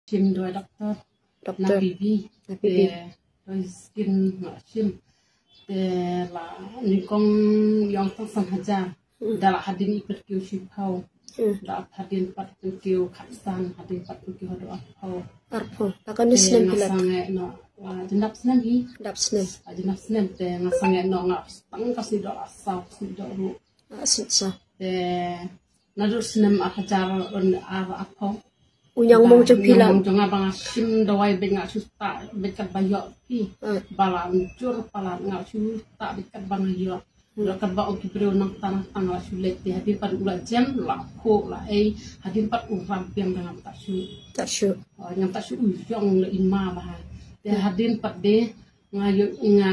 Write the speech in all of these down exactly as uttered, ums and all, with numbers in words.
Shim dawai doktor. Doktor. Na P V. Na P V. Te dawai skin nga shim. Te la nyngkong ïong tang san hajar. Da la hadien i pynkiew shiphew. Da hadien pat pynkiew khatsan, hadien pat pynkiew haduh arphew. Arphew. La kane snem phi la. Sangeh noh. Jendap snem hi. Dap snem. Jendap snem te nga sangeh noh nga tang ka snieh doh la saw, ka snieh doh ruh. Sitsa. Te naduh snem ar hajar un ar arphew. U Ñiangmong jong phi la. Ñiangmong jong nga ba nga shim dawai bad nga shu tah bad katba ïoh phi. Ba la jur palat nga shu tah bad katba nga ïoh. Lo katba u ki briew nangta nangta nga shu leit te hadien pat u la jem la khuh la ei hadien pat u ram biang da ngam tah shuh. Tah shuh. Ngam tah shuh u ïong la i ma ba ha. Te hadien pat de nga ïoh nga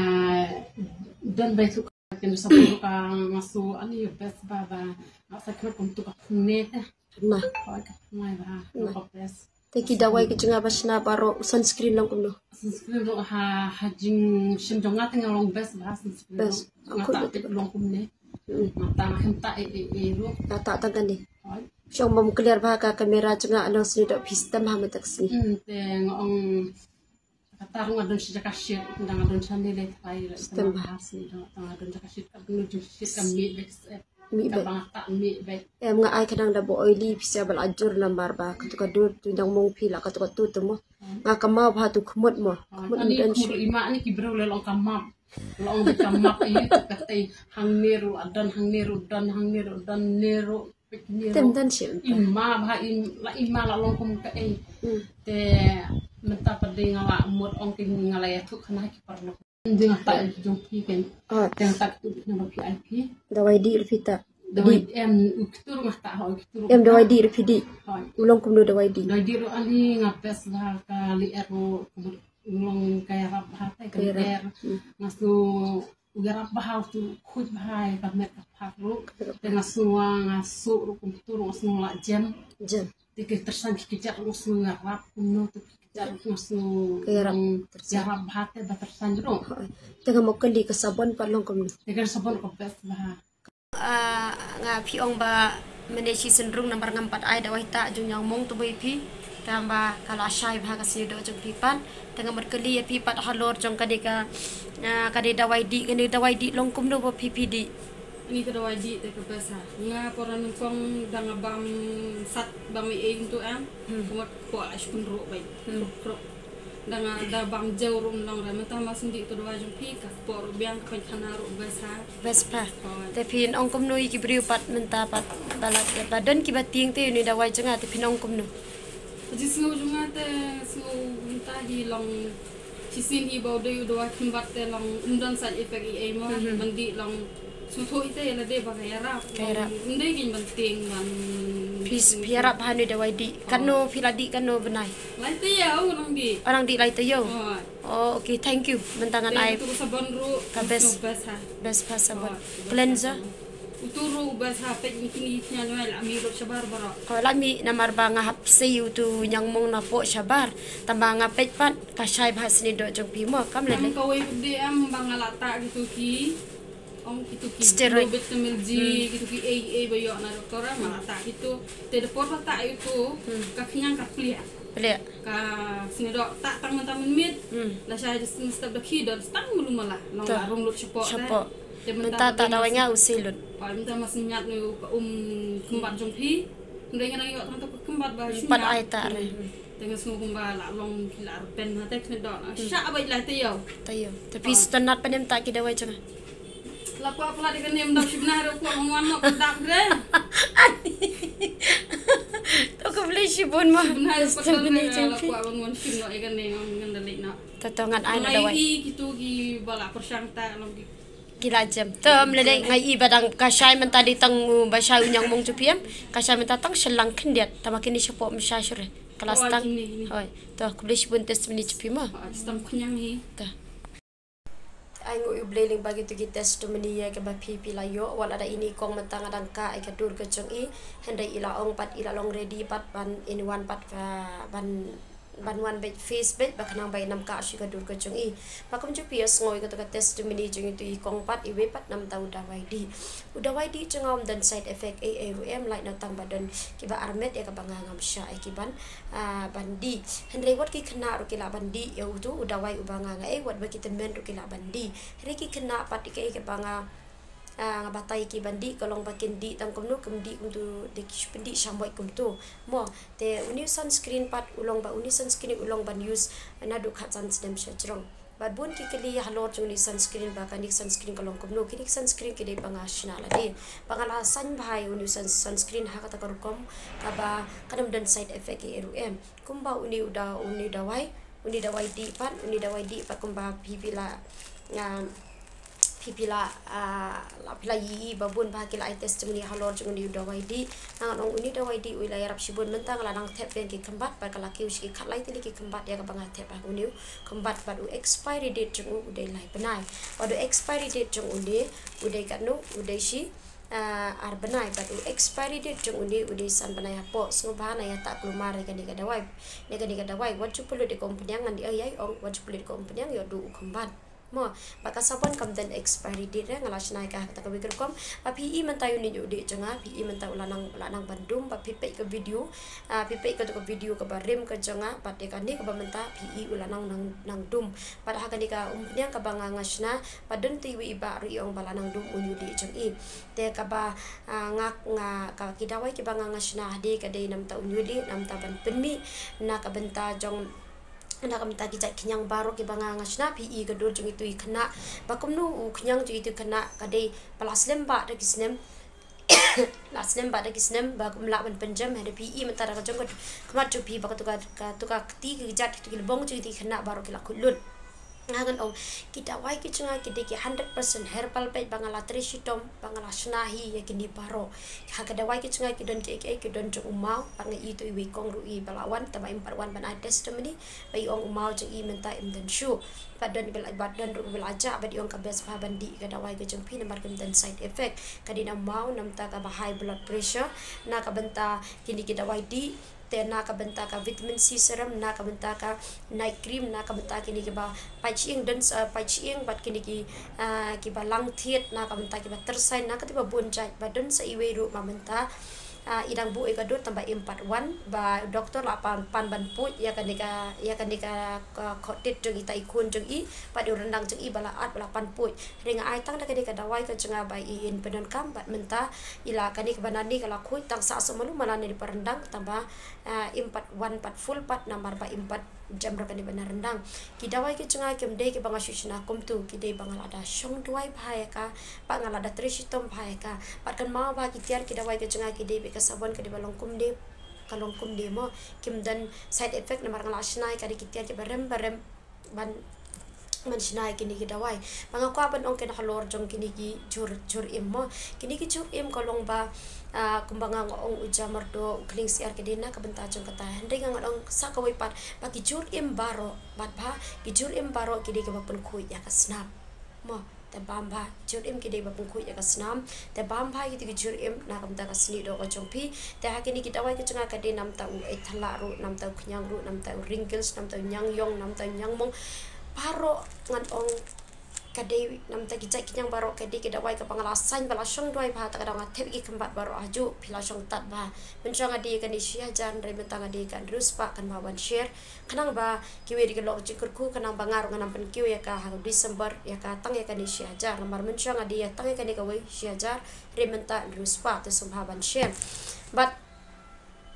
don bai suk Kane sabon ruh ka nga sngew ani ïa best ba ba nga sa kynmaw kum tu ka pynne te. Pynne. Hooid ka pynne ba ha ka best. Te ki dawai ki jong nga ba shna baroh u sunscreen long kumno? Sunscreen ruh ha ha jingshim jong nga te nga long best ba ha sunscreen ruh. Best. Nga tah te long kumne. Nga tah nga kynta e e e ruh. Nga tah tang kane. Hooid. Shong bam clear ba ha ka camera jong nga long sni dok phi stem ha mynta ka sngi. Te nga ong Kata ruh nga don shi jaka shit, nga don shane le trai le. Stem ba ha sini dang nga don jaka shit ka bnu jing shit ka mih bek. Mih bek. Ka bang ta mih bek. Em nga ai ka dang da bo oily pisa bal ajur namar ba katu ka dur tu dang mong phi la katu ka tu tu mo. Nga ka mau ba tu khmut mo. Khmut ani don khmut shi. Ima ani ki bru le long ka map. Long ka map i tu ka tai hang neru adon hang neru don hang neru don neru. Tem dan shi. Ima ba im la ima la long kum ka ei. Te mynta pat de nga la mut ong te nga la ïathuh khana ki paralok. Jing nga ta jong phi ken. Te nga ta tu na ba phi ai phi. Dawai di ruh phi ta. Dawai em u kitur nga ta ho kitur. Em dawai di ruh phi di. U long kumno dawai di? Dawai di ruh ali nga pes ba ka li er ruh kumno long ka ïarap ba ha te ka li er. Nga su U ïarap bha u tu khuid bha ïa ka met ka phak ruh. Te nga sngew nga suh ruh kum tu ruh nga sngew la jem. Jem. Te ki tyrsan ki kjat ruh nga sngew ïarap kumno te ki kjat ruh nga sngew ïarap bha te ba tyrsan ruh. Te nga mo kylli ka sabon pat long kumno? Te ka sabon ka best bha. Ah, nga phi ong ba mane shi sendrung namar ngam pat ai dawai ta jong ñiangmong tu bai phi. Tang ba ka la shai bha ka snieh doh jong phi pat. Tang nga mut kylli ïa phi pat halor jong kane ka, ah, kane dawai dih, kane dawai dih long kumno ba phi phi dih. Ni ka dawai dih te ka best ha. Nga pora nyngkong da nga bam sat bam ei ei tu am. Ka mut ko la shkun ruh bai. Krup krup. Da nga da bam jew ruh long re mynta ma sngewdih tu dawai jong phi ka kpoh ruh biang ka pynkhana ruh best ha. Best bha. Te phin ong kumno ïa ki briew pat mynta pat ba la ba don kiba tieng te ïa une dawai jong nga te phin ong kumno? Ka jingsngew jong nga te sngew mynta hi long shisien hi ba u dei u dawai khynbat te long um don side effect ei ei mo ban dih long sngewthuh ite ïa lade ba ka ïarap. Ka ïarap. Ym dei kein ban tieng ban. Phi phi ïarap bha une dawai dih. Katno phi la dih katno bnai? Lai taïew nang dih. Oh nang dih lai taïew. Oh okay thank you. Mynta ngan ai. Te tu ka sabon ruh ka best. Best ha. Best bha sabon. Cleanser. Utu ruh u best ha peit ni kini kñia ñoi la mih ruh shabar baroh. Ko la mih namar ba nga hap sei utu ñiangmong na poh shabar. Tang ba nga peit pat ka shai bha snieh doh jong phi mo kam lei lei. Kawei pat de am ba nga la ta kitu ki ong kitu ki steroid. Low vitamin G kitu ki ei ei ba ïoh na doktor am nga la ta kitu. Te da por ba ta kitu ka khñiang ka pliah. Pliah. Ka snieh doh ta tang mynta mynmiet. La shai da snieh step da khi don stang mulu mala long la rung lut shapoh. Shapoh. Mynta ta dawai nga u sei lut. Pa mynta mas nyat ne u ka um kymbat jong phi. Mynta nga nang ïoh tang ta ka kymbat ba shu pat ai ta re. Te nga sngew kumba la long ki la rben ha te kne don. Sha bai la te ïoh. Te ïoh. Te phi shu tynat panem ta ki dawai jong nga. La kwah plat ïa kane ym dap shi bnai ruh kwah ban wan noh ka dap re. To khublei shibun mo. Shi bnai ruh kwah ban wan shim noh ïa kane ngan da leit noh. To to ngan ai na dawai. Ngan ai kitu ki ba la pyrshang ta long ki. Ki la jem. To ym lei lei nga i ba dang ka shai mynta dei tang ba shai u ñiangmong jong phi em. Ka shai mynta tang shyllang khyndiat. Tang ma kine shapoh ym shai shuh re. Ka la stang. Hoi. To khublei shibun testimony jong phi mo. Stang khñiang hi. To. Ai nguh ïa U Blei lyngba kito ki testimony ïa kaba phi phi la ïoh wat la da i nyngkong mynta nga dang kah ïa ka dur ka jong i. Hynrei i la ong pat i la long ready pat ban anyone pat ban ban wan beit face beit ba khnang ba i nam kah shuh ka dur ka jong i. Ba kum ju phi ïohsngew ïa kata ka testimony jong itu i kong pat, iwei pat namar u dawai dih. U dawai dih jong nga um don side effect ei ei ruh em, lait na tang ba don kiba armet ïa kaba nga ngam shah ïa ki ban, ah, ban dih. Hynrei wat ki khynnah ruh ki lah ban dih ïa utu u dawai uba nga nga ei, wat ba ki tymmen ruh ki lah ban dih. Hynrei ki khynnah pat ïa kaei kaba nga, ah, nga batai ki ban dih ka long ba kin dih tang kumno, kim dih kumtu, dei ki shu pyndih shamboi kumtu. Mo, te uni u sunscreen pat u long ba uni u sunscreen u long ban use naduh khatsan snem sha jrong. Bad bun ki kylli halor jong uni u sunscreen ba kane ka sunscreen ka long kumno, kine ki sunscreen ki dei ba nga shna lade. Ba nga la saiñ bha ïa uni u suns-, sunscreen ha kata ka rukom kaba kan ym don side effect ei ei ruh em. Kumba uni u da-, uni u dawai, uni u dawai dih pat, uni u dawai dih pat kumba phi phi la, ah, phi phi la, ah, la phi la ïohi ba bun ba ki la ai testimony halor jong uni u dawai dih. Nga ong uni u dawai dih u la ïarap shibun, mynta nga la nang thep biang ki khynbat bad ka la kiew sha ki khatlai tylli ki khynbat ïa kaba nga thep ha uni u khynbat. Bad u expiry date jong u u dei lai bnai. Bad u expiry date jong uni u dei katno, u dei shi, ah, ar bnai. Bad u expiry date jong uni u dei san bnai hapoh. Sngewbha na ïa ta kulmar ïa kane ka dawai, ïa kane ka dawai. Wat ju pynlut ïa ka umphniang, ngan ïa ong wat ju pynlut ïa ka umphniang, ïoh duh u khynbat. Mo, ba ka sabon kam don expiry date re, nga la shna ïa ka ha kata kawei ka rukom. Ba phi i mynta ïa une u dih jong nga, phi i mynta u la nang, u la nang ban dum, ba phi peit ka video, ah, phi peit katu ka video kaba rim ka jong nga, bad ïa kane kaba mynta phi i u la nang, nang, nang dum. Bad ha kane ka umphniang kaba nga nga shna, ba don te iwei i bah ruh i ong ba la nang dum une u dih jong i. Te kaba, ah, nga, nga, ka, ki dawai kiba nga nga shna hade ka dei namar une u dih, namar ban pynmih na ka bynta jong, na ka bynta ki jait khñiang baroh kiba nga nga shna. Phi i ka dur jong itu i khynnah ba kumno, u khñiang jong itu i khynnah ka dei ba la slem bah da ki snem, la slem bah da ki snem ba ym lah ban pynjem. Hynrei phi i mynta da ka jong ka khmat jong phi ba katu ka, katu ka kti, ki jait, katu ki lbong jong itu i khynnah baroh ki la khuid lut. Nga ngan ong ki dawai ki jong nga ki dei ki hundred percent herbal, peit ba nga la trei shitom, ba nga la shna hi ïa kine baroh. Ha ka dawai ki jong nga ki don kiei kiei, ki don jong u maw, bad nga i tu iwei i kong ruh i ba la wan, tang ba im pat wan ban ai testimony, ba i ong u maw jong i mynta im don shuh. Bad don iba la, bad don ruh iba la jah, bad i ong ka best bha ban dih ka dawai ka jong phi namar kam don side effect. Ka dei na maw, namar kaba high blood pressure, na ka bynta kine ki dawai dih, te na ka bynta ka vitamin C serum, na ka bynta ka night cream, na ka bynta kine kiba pait shyieng, don sa, eh, pait shyieng, bad kine ki, ah, kiba lang thied, na ka bynta kiba tyrsai, na kata kiba bun jait, bad don sa iwei ruh ba mynta, ah, i dang buh ïa ka dur tang ba im pat wan, ba doktor la pan, pan ban puid ïa kane ka, ïa kane ka, ka khohtit jong ita i khun jong i, bad u ryndang jong i ba la at ba la pan puid. Hynrei nga ai tang da kane ka dawai ka jong nga ba i in pyndonkam, bad mynta i la, kane kaba nangne ka la khuid tang sah suk malu, malu nangne pat ryndang, tang ba, ah, im pat wan pat full pat namar ba im pat jem ruh kane ba na ryndang. Ki dawai ki jong nga kim dei kiba nga shu shna kumtu, ki dei ba nga la da shong duwai bha ïa ka, ba nga la da trei shitom bha ïa ka. Bad kynmaw ba ki tiar ki dawai ki jong nga ki dei bad ka sabon ka dei ba long kumne, ka long kumne mo. Kim don side effect namar nga la shna ïa ka da ki tiar kiba rem ba rem ban, ban shna ïa kine ki dawai. Ba nga kwah ban ong kane halor jong kine ki jhur, jhur im mo. Kine ki jhur im ka long ba, ah, kumba nga nga ong u ja myrdoh, u khlieng syiar, ka dei na ka bynta jong kata. Hynrei nga nga ong sa kawei pat ba ki jhur im baroh, bad ba ki jhur im baroh ki dei kiba pynkhuid ïa ka snam mo. Te bam bha, jhur im ki dei ba pynkhuid ïa ka snam. Te bam bha kito ki jhur im na ka bynta ka snieh doh ka jong phi. Te ha kine ki dawai ki jong nga ka dei namar u eit thala ruh, namar u khñiang ruh, namar u wrinkles, namar u ñiang ïong, namar u ñiang mong. Baroh ngan ong ka dei namar ki jait khñiang baroh, ka dei ki dawai kaba nga la saiñ ba la shong duwai bha, te ka daw nga thep ki khynbat baroh ha juh, phi la shong tad bha. Mynshuwa nga die ïa kane shi hajar, hynrei mynta nga die ïa ka hynriew spah, kynmaw ban share. Khnang ba kiwei de ki lok jingkyrkhu, khnang ba nga ruh ngan ym pynkiew ïa ka ha December, ïa ka tang ïa kane shi hajar. Namar mynshuwa nga die ïa tang ïa kane kawei shi hajar, hynrei mynta hynriew spah, te sngewbha ban share. Bad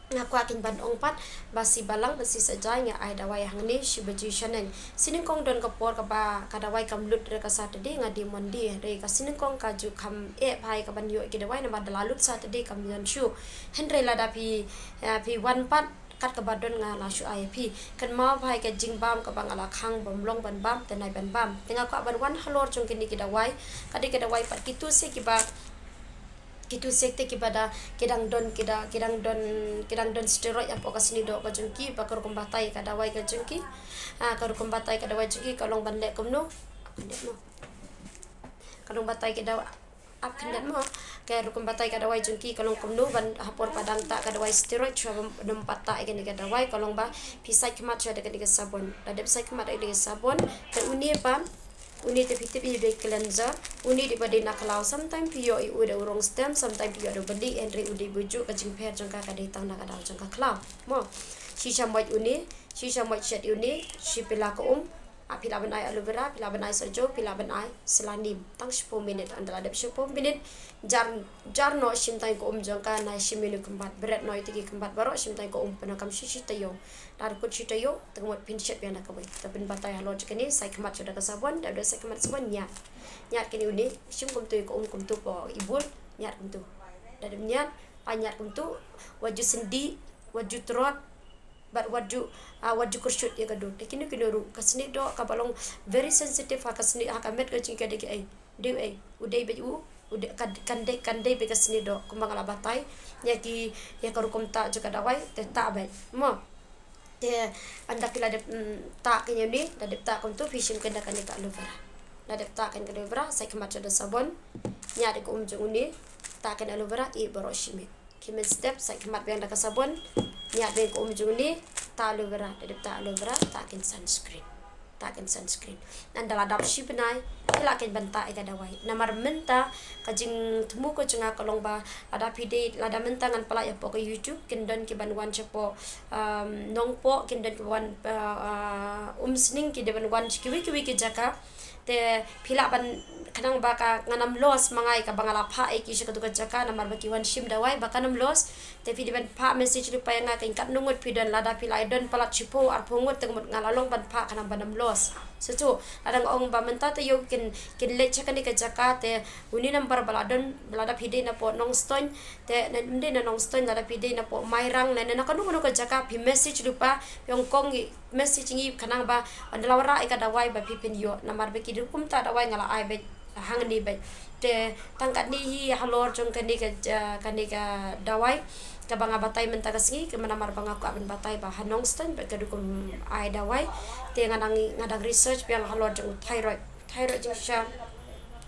nga kwah keiñ ban ong pat ba shi balang bad shi saitjaiñ nga ai dawai hangne shi baje shaneng. Shi nyngkong don ka por kaba ka dawai kam lut re ka Saturday, nga die Monday, hynrei ka shi nyngkong ka ju kham eh bha ïa ka ban ïoh ki dawai namar da la lut Saturday kam don shuh. Hynrei lada phi, eh, phi wan pat, kat kaba don nga la shu ai ïa phi. Kynmaw bha ïa ka jingbam kaba nga la khang, bym long ban bam, te nai ban bam. Te nga kwah ban wan halor jong kine ki dawai. Ka dei ki dawai pat, kito sha kiba, kito sha te kiba da, ki dang don, ki da, ki dang don, ki dang don steroid hapoh ka snieh doh ka jong ki, ba ka rukom batai ka dawai ka jong ki. Ah, ka rukom batai ka dawai jong ki ka long ban leh kumno? Ka long batai ki dawai Ap khyndiat mo. Ka rukom batai ka dawai jong ki ka long kumno ban ha por pat dang ta ka dawai steroid, shuwa ban ym pat ta ïa kane ka dawai, ka long ba phi sait khmat shuwa da kane ka sabon. Lada phi sait khmat da kane ka sabon, te une pat, une te phi tip ïa u dei cleanser, une dei ba dei na khlaw. Sometimes phi ïoh ïa u da u rong stem, sometimes phi ïoh da u bali, hynrei u dei ba ju ka jingpher jong ka ka dei tang na ka daw jong ka khlaw. Mo. Shisha moit une, shisha moit shet une, shi pila ka um, Ah, phi lah ban ai aloe vera, phi lah ban ai sohjew, phi lah ban ai sla neem. Tang shiphew minit, ynda la dep shiphew minit, jar, jar noh shim tang ka um jong ka, nai shim ïa u kynbat, bret noh ïa ki kynbat baroh, shim tang ka um, pyndonkam shi shi taïew. Lada kut shi taïew, te ka mut phin shet biang da kawei. Te phin batai halor jong kane, sait khmat shuwa da ka sabon, lada sait khmat sabon, ñiad. Ñiad kane une, shim kumto ïa ka um kumto, poi bul, ñiad kumto. Lada ñiad, poi ñiad kumto, wat ju sngewdih, wat ju trot, bad wat ju, ah, wat ju kyrshut ïa ka dur. Te kino kino ruh, ka snieh doh kaba long very sensitive ha ka snieh, ha ka met ka jong ki, dei kiei, dei ei, u dei beit u, u dei, kan, kan dei, kan dei beit ka snieh doh, kumba nga la batai ïa ki, ïa ka rukom ta jong ka dawai, te ta beit. Mo. Te ynda phi la dep, mm, ta kane une, la dep ta kumto, phi shim kane da kane ka aloe vera. La dep ta kane ka aloe vera, sait khmat shuwa da sabon, ñiad ïa ka um jong une, ta kane aloe vera, ïeh baroh shi miet. Ki mynstep, sait khmat biang da ka sabon, ñiad biang ka um jong une, ta aloe vera, da dep ta aloe vera, ta kane sunscreen. Ta kane sunscreen. Ynda la dap shi bnai, phi lah kane ban ta ïa ka dawai. Namar mynta, ka jingthmu ka jong nga ka long ba, lada phi dei, lada mynta ngan pynlait hapoh ka YouTube, kin don ki ban wan shapoh, um, Nongpoh, kin don ki ban wan, uh, uh, Umsning, ki dei ban wan sha kiwei kiwei ki jaka. Te phi lah ban, khnang ba ka, ngan ym loss ma nga ïa kaba nga la phah ïa ki sha katu ka jaka, namar ba ki wan shim dawai, ba kan ym loss. Te phi dei ban phah message lypa ïa nga, kane katno ngut phi don, lada phi la ïa don palat shiphew arphew ngut, te ka mut nga la long ban phah khnang ban ym loss. Shuh shuh, lada nga ong ba mynta taïew kin, kin leit sha kane ka jaka, te une number ba la don, lada phi dei napoh Nongstoiñ, te ne, ym dei na Nongstoiñ, lada phi dei napoh Mairang, ne, ne na kano kano ka jaka, phi message lypa, phi ong kong, message ïa ngi khnang ba, ynda la wanrah ïa ka dawai ba phi phin ïoh, namar ba ki rukom ta dawai nga la ai beit hangne beit. Te tang katne hi halor jong kane ka, ah, kane ka dawai kaba nga batai mynta ka sngi, kaba namar ba nga kwah ban batai ba ha Nongstoiñ bad ka rukom ai dawai. Te nga dang, nga dang research biang halor jong u thyroid. Thyroid jingshisha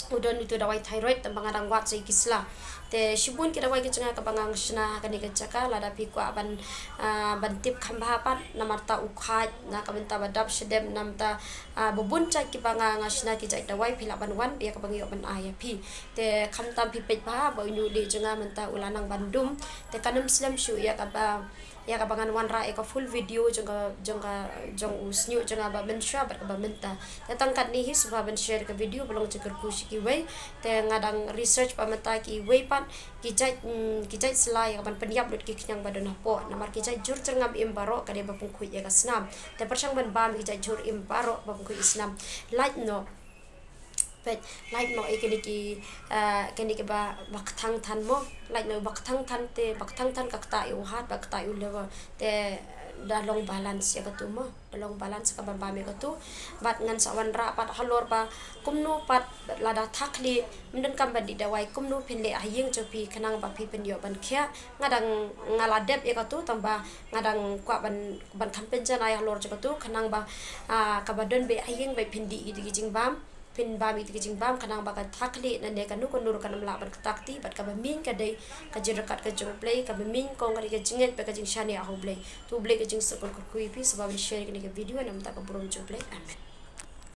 u don utu dawai thyroid, tang ba nga dang wad sa ïa ki sla. Te shibun ki dawai ki jong nga kaba nga shna ha kane ka jaka, lada phi kwah ban, ah, ban tip kham bha pat, namar ta u khaid, na ka bynta ba dap shadem, namar ta, ah, ba bun jait kiba nga, nga shna ki jait dawai, phi lah ban wan, ïa kaba nga ïoh ban ai ïa phi. Te khamtam phi peit bha, ba une u dei jong nga mynta u la nang ban dum. Te kan ym slem shuh ïa kaba, ïa kaba ngan wanrah ïa ka full video jong ka, jong ka, jong u shñiuh jong nga ba mynshuwa bad kaba mynta. Te tang katne hi, sngewbha ban share ka video ba long jingkyrkhu sha kiwei. Te nga dang research ba mynta kiwei pat ki jait, mm, ki jait sla ïa kaban pynïap lut ki khñiang ba don hapoh. Namar ki jait jhur jyrngam im baroh ka dei ba pynkhuid ïa ka snam. Te pyrshang ban bam ki jait jhur im baroh ba pynkhuid ïa snam. Lait noh. Peit, lait noh ïa kine ki, eh, kine ki ba, ba kthang than mo. Lait noh ba kthang than te, ba kthang than ka ktah ïa u heart, ba ktah ïa u liver. Te da long balance ïa katu mo. Da long balance kaba bam ïa katu. Bad ngan sa wanrah pat halor ba kumno pat, lada thakli, ym donkam ban dih dawai, kumno phin leh ha ïing jong phi khnang ba phi phin ïoh ban khiah. Nga dang, nga la dep ïa katu, tang ba nga dang kwah ban, ban kham pynjanai halor jong katu khnang ba, ah, kaba don beit ha ïing beit phin dih ïa ki jingbam. Phin bam ïa ki jingbam khnang ba ka thakli ne kano kano ruh kan ym lah ban ktah kti, bad kaba miñ ka dei ka jingryngkat ka jong U Blei, kaba miñ kong ka dei ka jingngeit bad ka jingshaniah ha U Blei. To U Blei ka jingsuk kyrkhu ïa phi, sngewbha ban share ïa kane ka video, namar ka burom jong U Blei. Amen.